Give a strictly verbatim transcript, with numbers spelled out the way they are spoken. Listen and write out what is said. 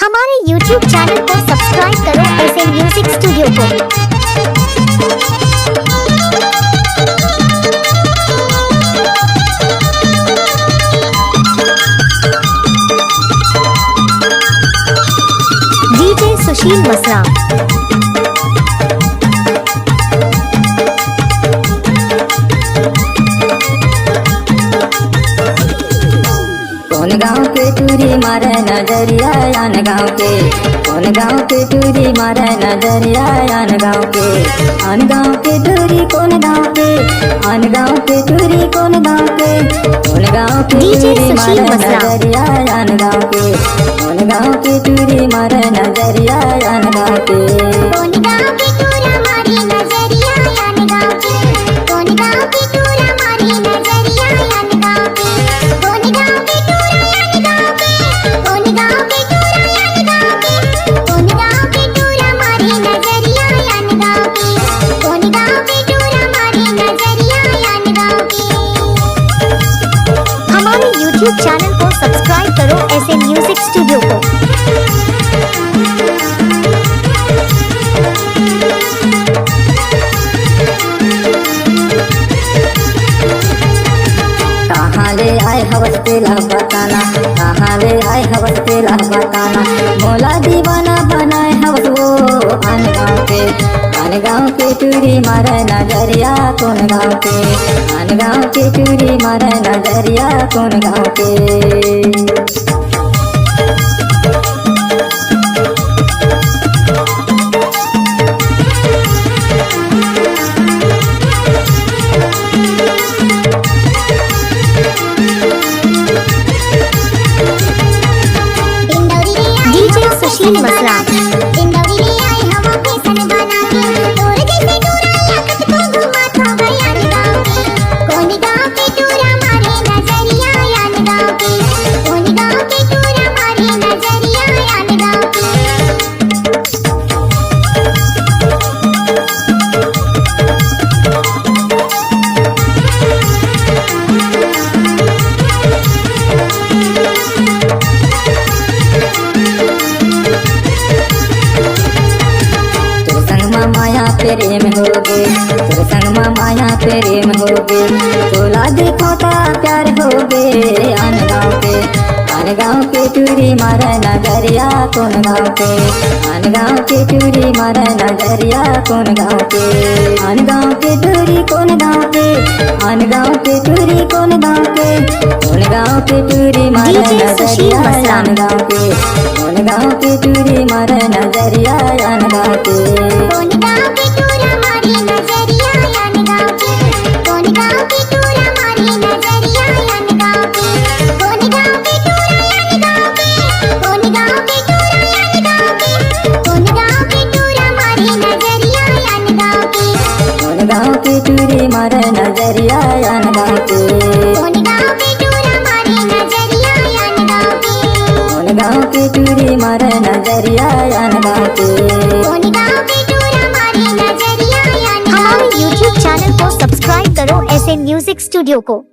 हमारे YouTube channel को subscribe करो ऐसे म्यूजिक स्टूडियो को। डीजे सुशील मसरा। कोन गाँव के टूरी मारे नजरिया, आन गाँव के। कोन गाँव के टूरी मारे नजरिया, आन गाँव के। आन गाँव के टूरी कोन गाँव के, आन गाँव के टूरी कोन गाँव के। कोन गाँव के डीजे टूरी सुशील मारे मसरा। नजरिया, आन गाँव के। कोन गाँव के टूरी मारे नजरिया, आन गाँव के। कोन गाँव के टूरा मारे नजरिया, आन गाँव के। कोन गाँव के टूरा मारे नजरिया, आन गाँव के। कोन गाँव के टूरा, आन गाँव के। कोन गाँव के टूरा, आन गाँव के। कोन गाँव के टूरा मारे नजरिया, आन गाँव के। कोन गाँव के टूरा मारे नजरिया, आन गाँव के। हमारे YouTube चैनल को सब्सक्राइब करो ऐसे म्यूजिक स्टूडियो को। कहाँ ले आए हवस तेला बताना, कहाँ ले आए हवस तेला बताना। मोला दीवाना बनाए हवस वो आन गाँव के। आन गाँव के टूरी मारे नजरिया कोन गाँव के। आन गाँव के टूरी मारे नजरिया कोन गाँव के। डीजे सुशील मसरा। तोर संग मा माया प्रेम होगे, तोर संग मा माया प्रेम होगे। तोला देखो ता प्यार होगे आन गाँव के। आन गाँव के टूरी मारे नजरिया कोन गाँव के। आन गाँव के टूरी मारे नजरिया कोन गाँव के। आन गाँव के टूरी कोन गाँव के। आन गाँव के टूरी कोन गाँव के। कोन गाँव के टूरी मारे नजरिया आन गाँव के। कोन गाँव के टूरी मारे नजरिया आन गाँव के। कोन गाँव के टूरा मारे नजरिया आन गाँव के। कोन गाँव के टूरा मारे नजरिया आन गाँव के। कोन गाँव के टूरा आन गाँव के। कोन गाँव के टूरा आन गाँव के। कोन गाँव के टूरा मारे नजरिया आन गाँव के। कोन गाँव के टूरी मारे नजरिया आन गाँव के। कोन गाँव के टूरा मारे नजरिया आन गाँव के। कोन गाँव के टूरी मारे नजरिया आन गाँव के। कोन गाँव के टूरा मारे नजरिया आन गाँव के। हमारे YouTube चैनल को सब्सक्राइब करो ऐसे म्यूजिक स्टूडियो को।